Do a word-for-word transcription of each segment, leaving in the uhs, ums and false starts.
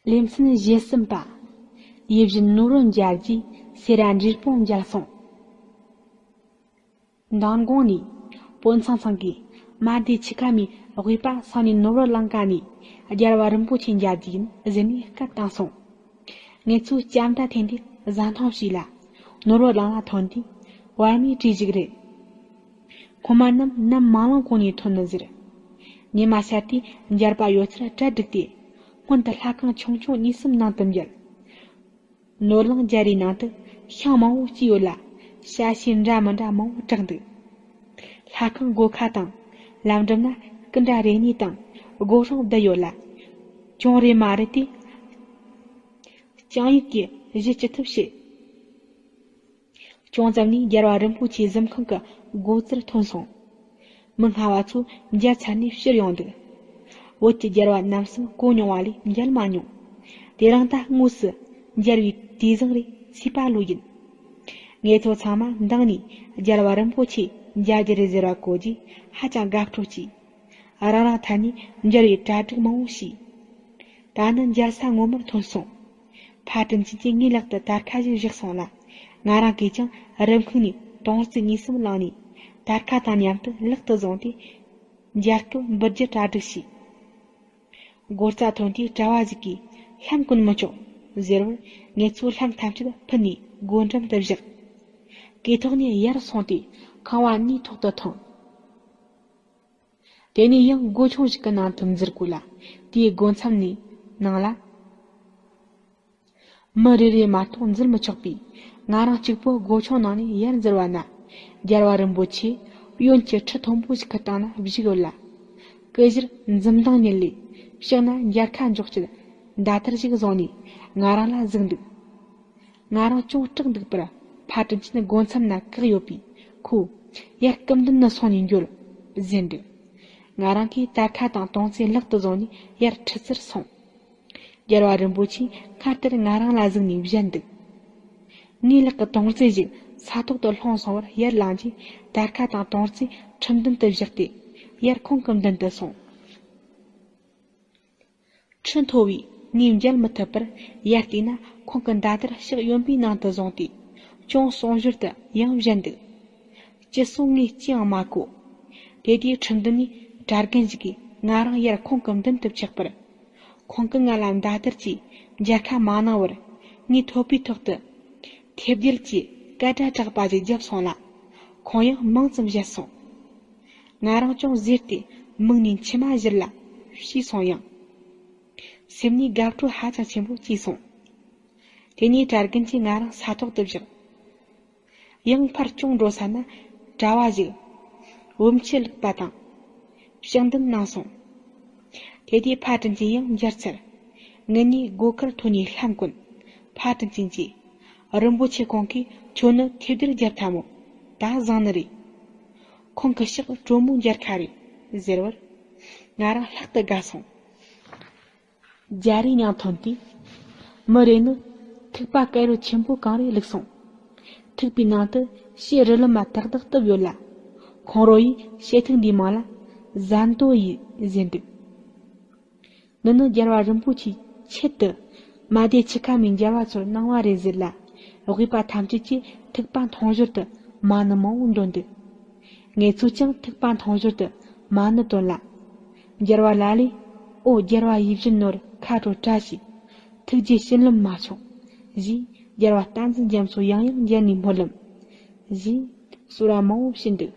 ལེ་ཚན་ཞེ་གསུམ་པ། ཡིད་བཞིན་ནོར་བུ་མཇལ་རྗེས་སེ་ར་འབྲས་སྤུངས་མཇལ་སོང་། མདང་དགོང་ནས་བོད་ཚང་ཚང་གིས་མ་སྡེ་ཆུ་ཁ་མའི་དབུས་པ་སང་ནས་ནོར་བུ་གླིང་ཁ་ནས་རྒྱལ་བ་རིན་པོ་ཆེ་མཇལ་རྒྱུ་ཡིན་ཟེར་ནས་སྐད་བཏང་སོང་། ངེད་ཚོ་ལྕམ་དྲ་འཐེན་ཏེ་བཟའ་འཐུང་བྱས་ལ་ནོར་བུ་གླིང་ལ་ཐོན་དུས་བར་མའི་གྲས་ཤིག་རེད། སྔོན་མ་རྣམས་ནམ་མ་ལངས་གོང་ནས་ཐོན་ནི་ཟེར། ཉི་མ་ཤར་དུས་མཇལ་པ་ཡོད་ཚད་གྲ་སྒྲིག་སྟེ། སྔོན་དུ་ལྷ་ཁང་ཆུང་ཆུང་གཉིས་གསུམ་ནང་དུ་མཇལ། ནོར་གླིང་རྒྱ་རིའི་ནང་དུ་ཤིང་མང་བོ་སྐྱེས་ཡོད་ལ། ཞ་ཤི་འདྲ་མི་འདྲ་མང་བོ་གྲགས་འདུག་ལྷ་ཁང་སྒོ་ཁ་དང་། ལམ་འགྲམ་ན་སྐུ་འདྲ་རེ་གཉིས་དང་སྒོ་སྲུང་བསྡད་ཡོད་ལ། གྱོང་རེ་མ་རེ་དེ། རྐྱང་ཡིག་གིས་གཞི་ཅི་ཐུབ་བྱེད། ཅུང་ཙམ་ནས་རྒྱལ་བ་རིན་པོ་ཆེའི་གཟིམ་ཁང་གི་སྒོ་རྩར་ཐོན་སོང་། མི་སྔ་བ་ཚོ་མཇལ་ཚར་ནས་ཕྱིར་ཡོང་འདུག་བོད་ཀྱི་རྒྱལ་བ་རྣམ་གསུམ་གོ་མྱོང་བ་ལས་མཇལ་མ་མྱོང་། དེ་རིང་ད་དངོས་སུ་མཇལ་བའི་དུས་བཟང་རེད། ཚེས་པ་ལོ་ཡིན། ངེད་ཚོ་ཚང་མ་མདང་ནས་རྒྱལ་བ་རིན་པོ་ཆེ་མཇལ་རྒྱུ་རེད་ཟེར་བ་གོ་རྗེས་ཧ་ཅང་དགའ་སྤྲོ་སྐྱེས། རང་རང་ཐད་ནས་མཇལ་བའི་གྲ་སྒྲིག་མང་བོ་བྱས། ད་ནི་མཇལ་ས་ངོ་མར་ཐོན་སོང་། ཕ་དྲིན་ཅན་གྱིས་ངའི་ལག་ཏུ་དར་ཁ་ཞིག་བཞག་སོང་ལ། ང་རང་གིས་ཀྱང་རིམ་ཁུག་ནས་དོང་རྩེ་གཉིས་གསུམ་བླངས་ནས། དར་ཁ་དང་མཉམ་དུ་ལག་ཏུ་བཟུང་སྟེ། མཇལ་སྐབས་འབུལ་རྒྱུ་གྲ་སྒྲིག་བྱས། སྒོ་རྩ་ཐོན་དུས་གྲྭ་བ་ཞིག་གིས་ལྷམ་གོན་མི་ཆོག་ཟེར་བར། ངེད་ཚོ་ལྷམ་ཐམས་ཅད་ཕུད་ནས་སྒོ་འགྲམ་དུ་བཞག་གོས་ཐོག་ནས་ཡར་སོང་སྟེ་ཁང་བ་གཉིས་ཐོག་ཏུ་ཐོན། དེ་ནས་ཡང་སྒོ་ཆུང་ཞིག་གི་ནང་དུ་འཛུལ་དགོས་ལ། དེའི་སྒོ་མཚམས་ནས་ནང་ལ། མི་རེ་རེ་མ་གཏོགས་འཛུལ་མི་ཆོག་པས། ང་རང་གཅིག་པོ་སྒོ་ཆུང་ནང་ནས་ཡར་འཛུལ་བ་ན། རྒྱལ་བ་རིན་པོ་ཆེ་གཡོན་གྱི་ཁྲི་མཐོན་པོ་ཞིག་གི་སྟེང་ན་བཞུགས་ཡོད་ལ། སྐུ་བཞིར་འཛུམ་མདངས་ཉིལ་ལེ། ཕྱག་ན་མཇལ་ཁ་འཇོག་ཆེད་མདའ་དར་ཞིག་བཟུང་ནས་ང་རང་ལ་གཟིགས་འདུག་ང་རང་ཅུང་སྐྲག་འདུག་པར། ཕ་དྲིན་ཅན་སྒོ་མཚམས་ན་བཀག་ཡོད་པས། ཁོས་ཡར་སྐུ་མདུན་ནས་སོང་ནས་འགྱོ་ཟེར་འདུག་ང་རང་གིས་དར་ཁ་དང་དོང་ཙེ་ལག་ཏུ་བཟུང་ནས་ཡར་ཁྲི་རྩར་སོང་། རྒྱལ་བ་རིན་པོ་ཆེས་སྔར་ལྟར་ང་རང་ལ་གཟིགས་ནས་བཞད་འདུག་ངའི་ལག་གི་དོང་ཙེ་ཞིག་ས་ཐོག་ཏུ་ལྷུང་སོང་བར་ཡར་ལངས་རྗེས། དར་ཁ་དང་དོང་ཙེ་ཁྲི་མདུན་དུ་བཞག་སྟེ། ཡར་ཁོང་གི་མདུན་དུ་སོང་། ཁྲི་མཐོ་བས་ངས་མཇལ་མི་ཐུབ་པར། ཡར་བལྟས་ན་ཁོང་གི་མདའ་དར་ཕྱག་གཡོན་པའི་ནང་དུ་བཟུང་སྟེ། ཅུང་གསོན་ཞོར་དུ་ཡང་བཞད་འདུག་ཅི་གསུང་ངས་ཅིའང་མ་གོ། དེ་དུས་ཁྲི་མདུན་ནས་གྲྭ་རྒན་ཞིག་གིས་ང་རང་ཡར་ཁོང་གི་མདུན་དུ་ཆགས་པར། ཁོང་གིས་ང་ལ་མདའ་དར་གྱིས་མཇལ་ཁ་མ་གནང་བར། ངའི་ཐོད་པའི་ཐོག་ཏུ་ཐེབས་རྒྱལ་གྱི་སྐད་སྒྲ་གྲགས་པ་ཞིག་བརྒྱབ་སོང་ལ། ཁོང་ཡང་མང་ཙམ་བཞད་སོང་། ང་རང་ཅུང་གཟིར་ཏེ་མིག་ནས་མཆི་མ་བཞུར་ལ་ཤི་སོང་ཡང་། སེམས་ནས་དགའ་སྤྲོ་ཧ་ཅང་ཆེན་པོ་སྐྱེས་སོང་། དེ་ནས་གྲྭ་རྒན་གྱིས་ང་རང་ས་ཐོག་ཏུ་བཞག་ཡང་ཕར་ཅུང་འགྲོ་ས་ན་གྲྭ་བ་ཞིག་བུམ་ཆུ་བླུགས་པ་དང་། ཕྱག་འདོན་གནང་སོང་། དེ་དུས་ཕ་དྲིན་ཅན་ཡང་མཇལ་ཚར། ངེད་གཉིས་སྒོ་ཁར་ཐོན་ནས་ལྷམ་གོན། ཕ་དྲིན་ཅན་གྱིས། རིན་པོ་ཆེ་ཁོང་གིས་ཁྱོད་ནི་ཐེབས་རྒྱལ་བརྒྱབ་ཐལ་མོད། ད་བཟང་ནི་རེད། ཁོང་གི་ཕྱག་དྲོན་མོ་མཇལ་ཁ་རེད་ཟེར་བར། ང་རང་ལྷག་ཏུ་དགའ་སོང་། རྒྱ་རིའི་ནང་ཐོན་དུས། མི་རེ་ནི་ཐིགས་པ་དཀར་རོ་ཆེན་པོ་གང་རེ་བླུགས་སོང་། ཐིགས་པའི་ནང་དུ་ཕྱེ་རི་ལི་མ་ཏག་ཏག་བཏབ་ཡོད་ལ། ཁོང་རོ་ཡིས་ཕྱེ་ཐིགས་འདིའི་མིང་ལ་ཟན་ཏོ་ཡི་ཟེར་འདུག་འདི་ནི་རྒྱལ་བ་རིན་པོ་ཆེའི་ཆེད་དུ་མ་སྡེ་ཆུ་ཁ་མའི་རྒྱལ་བ་ཚོར་གནང་བ་རེད་ཟེར་ལ། དབུས་པ་ཐམས་ཅད་ཀྱིས་ཐིགས་པ་མཐོང་ཞོར་དུ་མ་ཎི་མང་བོ་འདོན་འདུག་ངེད་ཚོས་ཀྱང་ཐིགས་པ་མཐོང་ཞོར་དུ་མ་ཎི་བཏོན་ལ། རྒྱལ་བ་ལ་ལས། ཨོ་རྒྱལ་བ་ཡིད་བཞིན་ནོར་ཁ་དྲོ་བཀྲ་ཤིས། ཐུགས་རྗེ་བྱིན་རླབས་མ་ཆུང་། ཞེས་རྒྱལ་བ་བསྟན་འཛིན་རྒྱ་མཚོ་ཡང་ཡང་མཇལ་ནས་སྨོན་ལམ། ཞེས་གསོལ་བ་མང་བོ་ཞུས་འདུག་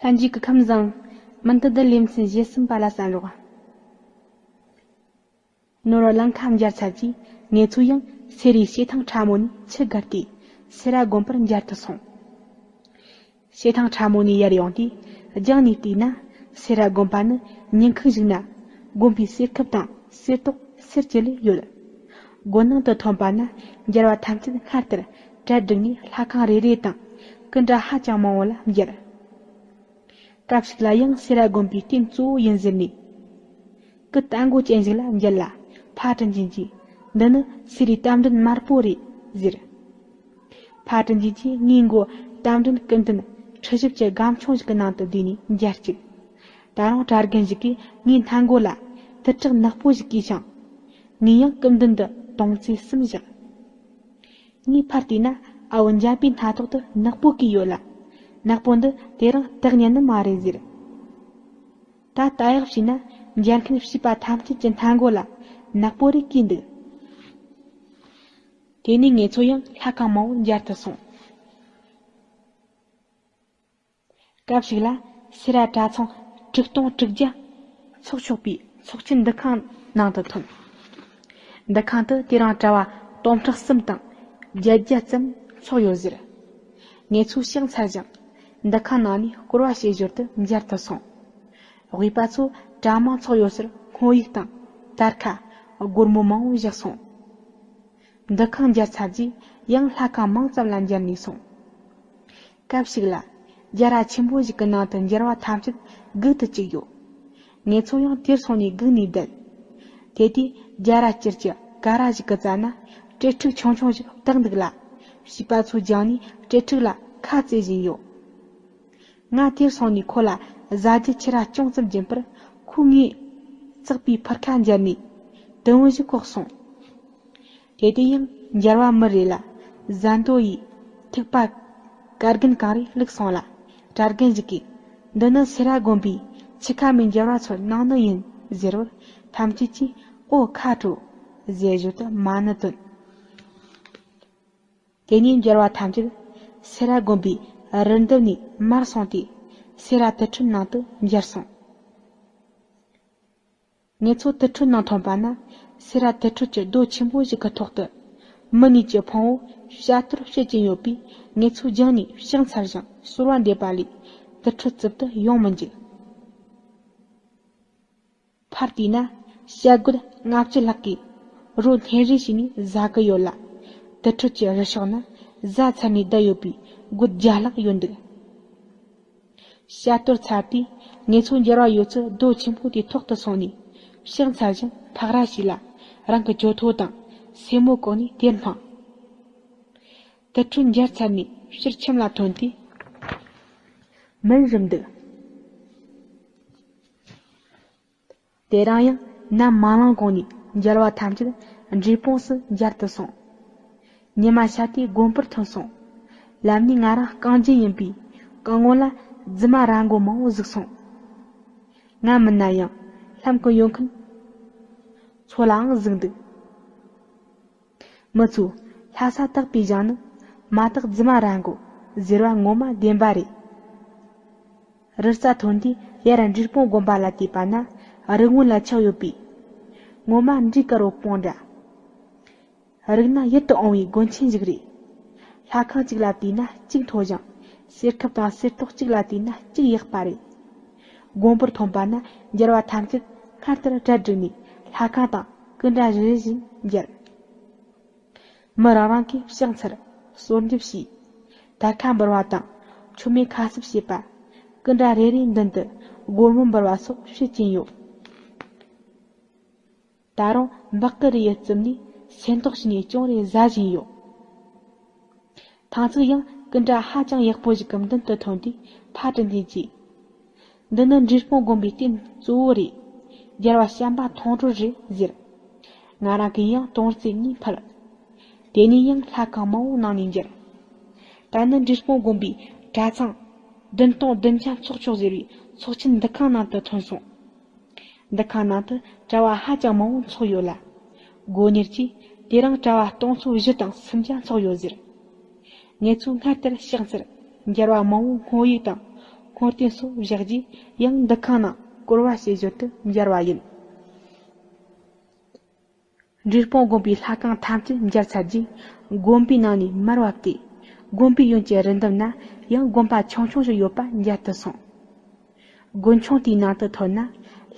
ལྷན་རྒྱས་ཀྱི་ཁམས་བཟང་། མུ་མཐུད་དུ་ལེ་ཚན་ཞེ་གསུམ་པ་ལ་གསན་རོགས། ནོར་བུ་གླིང་ཁ་མཇལ་ཚར་རྗེས་ངེད་ཚོ་ཡང་སེ་རའི་བྱེ་ཐང་ཁྲ་མོ་ནས་ཆུ་བརྒལ་ཏེ་སེ་ར་དགོན་པར་མཇལ་དུ་སོང་། བྱེ་ཐང་ཁྲ་མོ་ནས་ཡར་ཡོང་དུས་རྒྱང་ནས་བལྟས་ན་སེ་ར་དགོན་པ་ནི་ཉིན་གུང་བཞུགས་ན་དགོན་པའི་གསེར་ཁུབ་དང་གསེར་ཏོག་གསེར་གྱི་ལས་ཡོད། དགོན་ནང་དུ་ཐོན་པ་ན་རྒྱལ་བ་ཐམས་ཅད་སྔར་ལྟར་གྲལ་བསྒྲིགས་ནས་ལྷ་ཁང་རེ་རེ་དང་སྐུ་འདྲ་ཧ་ཅང་མང་བོ་ལ་མཇལ། སྐབས་ཤིག་ལ་ཡང་སེ་ར་དགོན་པའི་རྟེན་གཙོ་བོ་ཡིན་ཟེར་ནས། སྐུ་རྟ་མགོ་ཅན་ཞིག་ལ་མཇལ་ལ། ཕ་དྲིན་ཅན་གྱིས། འདི་ནི་སེ་རའི་རྟ་མགྲིན་དམར་པོ་རེད་ཟེར། ཕ་དྲིན་ཅན་གྱིས་ངའི་མགོ་རྟ་མགྲིན་སྐུ་མདུན་ཁྲི་ཞབས་ཀྱི་སྒམ་ཆུང་ཞིག་གི་ནང་དུ་བསྡུས་ནས་མཇལ་གཅིག་ད་རུང་གྲྭ་རྒན་ཞིག་གིས་ངའི་སྣ་མགོ་ལ་དུར་ཁྲག་ནག་པོ་ཞིག་བསྐུས་ཤིང་། ངས་ཡང་སྐུ་མདུན་དུ་དུང་རྩེ་གསུམ་བཞག་ངས་ཕར་བལྟས་ན་ཨ་བོ་འཇམ་པའི་སྣ་ཐོག་ཏུ་ནག་པོ་བསྐུས་ཡོད་ལ། ནག་པོ་འདི་དེ་རིང་བཏགས་ཉན་ནི་མ་རེད་ཟེར། ད་ལྟ་ཡག་བྱས་ན་འཇར་མཁན་བྱིས་པ་ཐམས་ཅད་ཀྱི་སྣ་མགོ་ལ་ནག་པོ་རེ་བསྐུས་འདུག་དེ་ནས་ངེད་ཚོ་ཡང་ལྷ་ཁང་མང་བོ་མཇལ་དུ་སོང་། སྐབས་ཤིག་ལ་སེ་ར་གྲྭ་ཚང་དྲུག་སྟོང་དྲུག་བརྒྱ་ཚོགས་ཆོག་པའི་ཚོགས་ཆེན་འདུ་ཁང་ནང་དུ་ཐོན། འདུ་ཁང་དུ་དེ་རིང་གྲྭ་བ་སྟོང་ཕྲག་གསུམ་དང་བརྒྱད་བརྒྱ་ཙམ་ཚོགས་ཡོད་ཟེར། ངེད་ཚོས་ཕྱག་འཚལ་ཞིང་འདུ་ཁང་ནང་ནས་སྐོར་བ་བྱེད་ཞོར་དུ་མཇལ་དུ་སོང་། དབུས་པ་ཚོ་གྲྭ་མང་ཚོགས་ཡོད་སར་སྔོ་ཡིག་དང་དར་ཁ། སྒོར་མོ་མང་བོ་བཞག་སོང་། འདུ་ཁང་མཇལ་ཚར་རྗེས་ཡང་ལྷ་ཁང་མང་ཙམ་ལ་མཇལ་ནས་སོང་། སྐབས་ཤིག་ལ་རྒྱ་ར་ཆེན་པོ་ཞིག་གི་ནང་དུ་མཇལ་བ་ཐམས་ཅད་སྒུག་ཏུ་བཅུག་ཡོད། ངེད་ཚོ་ཡང་དེར་སོང་ནས་སྒུག་ནས་བསྡད། དེ་དུས་རྒྱ་ར་སྤྱིར་གྱི་ཀ་ར་ཞིག་གི་རྩ་ན་སྤྲེལ་ཕྲུག་ཆུང་ཆུང་ཞིག་བཏགས་འདུག་ལ། བྱིས་པ་ཚོ་སྦྱངས་ནས་སྤྲེལ་ཕྲུག་ལ་ཁ་རྩེ་བཞིན་ཡོད། ང་དེར་སོང་ནས་ཁོ་ལ་ཟ་རྒྱུ་ཕྱུར་ར་ཅུང་ཙམ་སྦྱིན་པར་ཁོས་ངའི་བཙགས་པའི་ཕུར་ཁ་འཇར་ནས་དུམ་བུ་ཞིག་བཀོག་སོང་། དེ་དུས་ཡང་མཇལ་བ་མི་རེ་ལ་ཟན་དོ་ཡི་ཐིགས་པ་ཀ་རྒན་གང་རེ་བླུགས་སོང་ལ། གྲྭ་རྒན་ཞིག་གིས་འདི་ནི་སེ་ར་དགོན་པའི་ཕྱི་ཁ་མའི་མཇལ་བ་ཚོར་གནང་ནི་ཡིན་ཟེར་བར་ཐམས་ཅད་ཀྱིས་ཨོ་ཁ་དྲོ་ཟེར་བཞིན་དུ་མ་ཎི་བཏོན། དེ་ནས་མཇལ་བ་ཐམས་ཅད་སེ་ར་དགོན་པའི་རི་འདབས་ནས་མར་སོང་སྟེ་སེ་ར་དུར་ཁྲོད་ནང་དུ་མཇལ་སོང་། ངེད་ཚོ་དུར་ཁྲོད་ནང་ཐོན་པ་ན་སེ་ར་དུར་ཁྲོད་ཀྱི་རྡོ་ཆེན་པོ་ཞིག་གི་ཐོག་ཏུ་མི་གཉིས་ཀྱི་ཕུང་བོ་བཤད་གཏོར་བྱེད་ཀྱིན་ཡོད་པས། ངེད་ཚོ་རྒྱང་ནས་ཕྱག་འཚལ་ཞིང་གསོལ་བ་འདེབས་པ་ལས་དུར་ཁྲོད་རྩིབ་ཏུ་ཡོང་མི་འཇུག་ཕར་བལྟས་ན་བྱ་རྒོད་ལྔ་བཅུ་ལྷག་གིས་རོ་སྣེ་རེ་བྱས་ནས་ཟ་གི་ཡོད་ལ། དུར་ཁྲོད་ཀྱི་རི་ཕྱོགས་ན་བཟའ་ཚར་ནས་བསྡད་ཡོད་པའི་རྒོད་བརྒྱ་ལྷག་ཡོད་འདུག་བཤད་གཏོར་ཚར་དུས་ངེད་ཚོ་མཇལ་བ་ཡོད་ཚད་རྡོ་ཆེན་པོ་དེའི་ཐོག་ཏུ་སོང་ནས་ཕྱག་འཚལ་ཞིང་འཕགས་ར་ཞིག་ལ་རང་གི་གྱོད་ཐོ་དང་སེན་མོ་བཀོག་ནས་དེར་འཕངས། དུར་ཁྲོད་མཇལ་ཚར་ནས་ཕྱིར་ཁྱིམ་ལ་ཐོན་དུས་མུན་རུབ་འདུག་དེ་རིང་ཡང་ནམ་མ་ལངས་གོང་ནས་མཇལ་བ་ཐམས་ཅད་འབྲས་སྤུངས་སུ་མཇལ་དུ་སོང་། ཉི་མ་ཤར་དུས་དགོན་པར་ཐོན་སོང་། ལམ་ནས་ང་རང་རྐང་རྗེན་ཡིན་པས་རྐང་ངོ་ལ་རྫི་མ་ར་མགོ་མང་བོ་གཟིགས་སོང་། ང་མིན་ན་ཡང་ལྷམ་གྱི་ཡོད་མཁན་ཚོ་ལའང་གཟིགས་འདུག་མི་ཚོས་ལྷ་ས་དག་པའི་ཞིང་ནི་མ་དག་རྫི་མ་ར་མགོ་ཟེར་བ་ངོ་མ་བདེན་པ་རེད། རི་རྩ་ཐོན་དུས་ཡར་འབྲས་སྤུངས་དགོན་པ་ལ་བལྟས་པ་ན་རི་སྔོན་ལ་ཆགས་ཡོད་པས། ངོ་མ་འབྲས་དཀར་བོ་སྤུངས་འདྲ། རིག་ན་ཡིད་དུ་འོང་བའི་དགོན་ཆེན་ཞིག་རེད། ལྷ་ཁང་གཅིག་ལ་བལྟས་ན་གཅིག་མཐོ་ཞིང་། གསེར་ཁུབ་དང་གསེར་ཏོག་གཅིག་ལ་བལྟས་ན་གཅིག་ཡག་པ་རེད། དགོན་པར་ཐོན་པ་ན་མཇལ་བ་ཐམས་ཅད་སྔར་ལྟར་གྲལ་བསྒྲིགས་ནས་ལྷ་ཁང་དང་སྐུ་འདྲ་རེ་རེ་བཞིན་མཇལ། མི་རང་རང་གིས་ཕྱག་འཚལ། གསོལ་འདེབས་བྱས། དར་ཁ་འབུལ་བ་དང་མཆོད་མེ་ཁ་གསབ་བྱས་པ། སྐུ་འདྲ་རེ་རེའི་མདུན་དུ་སྒོར་མོ་འབུལ་བ་སོགས་བྱེད་ཀྱིན་ཡོད། ད་རུང་འབག་གི་རི་ཡི་རྩིབ་ནས་སེན་ཏོག་བྱིན་ནས་ཅུང་རེ་ཟ་བཞིན་ཡོད། ཐང་ཚིགས་ཡང་སྐུ་འདྲ་ཧ་ཅང་ཡག་པོ་ཞིག་གི་མདུན་དུ་ཐོན་དུས་ཕ་དྲིན་ཅན་གྱིས། འདི་ནི་འབྲས་སྤུངས་དགོན་པའི་རྟེན་གཙོ་བོ་རེད། རྒྱལ་བ་བྱམས་པ་མཐོང་གྲོལ་རེད་ཟེར། ང་རང་གིས་ཡང་དུང་རྩེ་གཉིས་ཕུལ། དེ་ནས་ཡང་ལྷ་ཁང་མང་བོ་ནང་ནས་མཇལ། ད་ནི་འབྲས་སྤུངས་དགོན་པའི་གྲྭ་ཚང་བདུན་སྟོང་བདུན་བརྒྱ་ཚོགས་ཆོག་ཟེར་བའི་ཚོགས་ཆེན་འདུ་ཁང་ནང་དུ་ཐོན་སོང་། འདུ་ཁང་ནང་དུ་གྲྭ་བ་ཧ་ཅང་མང་བོ་འཚོགས་ཡོད་ལ། སྒོ་གཉེར་གྱིས་དེ་རིང་གྲྭ་བ་སྟོང་ཚོ་བཞི་དང་སུམ་བརྒྱ་འཚོགས་ཡོད་ཟེར། ངེད་ཚོས་སྔར་ལྟར་ཕྱག་འཚལ། མཇལ་བ་མང་བོ་སྔོ་ཡིག་དང་སྔོ་རྟེན་སོགས་བཞག་རྗེས་ཡང་འདུ་ཁང་ནང་སྐོར་བ་བྱེད་ཞོར་དུ་མཇལ་བ་ཡིན། འབྲས་སྤུངས་དགོན་པའི་ལྷ་ཁང་ཐམས་ཅད་མཇལ་ཚར་རྗེས་དགོན་པའི་ནང་ནས་མར་བབས་ཏེ་དགོན་པའི་ཡོན་གྱི་རི་འདབས་ན་ཡང་དགོན་པ་ཆུང་ཆུང་ཞིག་ཡོད་པ་མཇལ་དུ་སོང་། དགོན་ཆུང་དེའི་ནང་དུ་ཐོན་ན་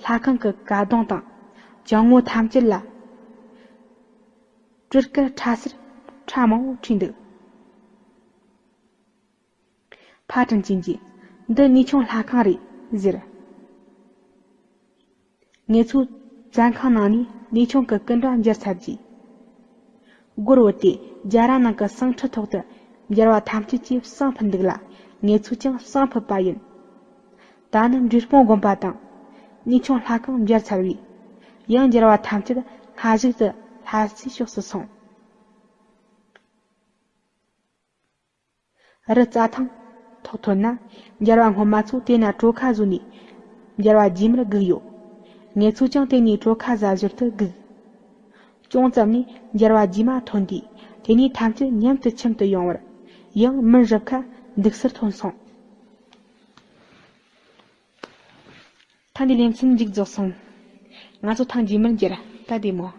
ལྷ་ཁང་གི་ཀ་གདུང་དང་གྱང་ངོས་ཐམས་ཅད་ལ་སྤྲུལ་དཀར་ཁྲ་སེར་ཁྲ་མང་བོ་བྲིས་འདུག་ཕ་དྲིན་ཅན་གྱིས། འདི་གནས་ཆུང་ལྷ་ཁང་རེད་ཟེར། ངེད་ཚོས་བཙོན་ཁང་ནང་ནས་གནས་ཆུང་གི་སྐུ་འདྲ་མཇལ་ཚར་རྗེས། སྒོར་བུད་དེ་རྒྱ་ར་ནང་གི་བསང་ཁྲི་ཐོག་ཏུ་མཇལ་བ་ཐམས་ཅད་ཀྱིས་བསང་ཕུད་འདུག་ལ། ངེད་ཚོས་ཀྱང་བསང་ཕུད་པ་ཡིན། ད་ནི་འབྲས་སྤུངས་དགོན་པ་དང་ གནས་ཆུང་ལྷ་ཁང་འབྱར་ཚར་བས། ཡང་འབྱར་བ་ཐམས་ཅད་སྔ་གཞུག་ཏུ་ལྷ་སའི་ཕྱོགས་སུ་སོང་། རི་རྩྭ་ཐང་ཐོག་ཐོན་ན། འབྱར་བ་སྔོན་མ་ཚོ་དེ་ན་གྲོ་ཁ་བཟོས་ནས། འབྱར་བ་རྗེས་མར་སྒུག་ཡོད། ངེད་ཚོ་ཀྱང་དེ་ནས་གྲོ་ཁ་ཟ་ཞོར་དུ་སྒུག། ཅུང་ཙམ་ནས་འབྱར་བ་རྗེས་མ་ཐོན་དུས། དེ་ནས་ཐམས་ཅད་མཉམ་དུ་ཁྱིམ་དུ་ཡོང་བར། ཡང་མི་རབས་ཁ་འདུག་སར་ཐོན་སོང་། ཐེངས་འདིའི་ལེ་ཚན་མཇུག་རྫོགས་སོང་། ང་ཚོ་ཐེངས་རྗེས་མར་མཇལ། ད་བདེ་མོ།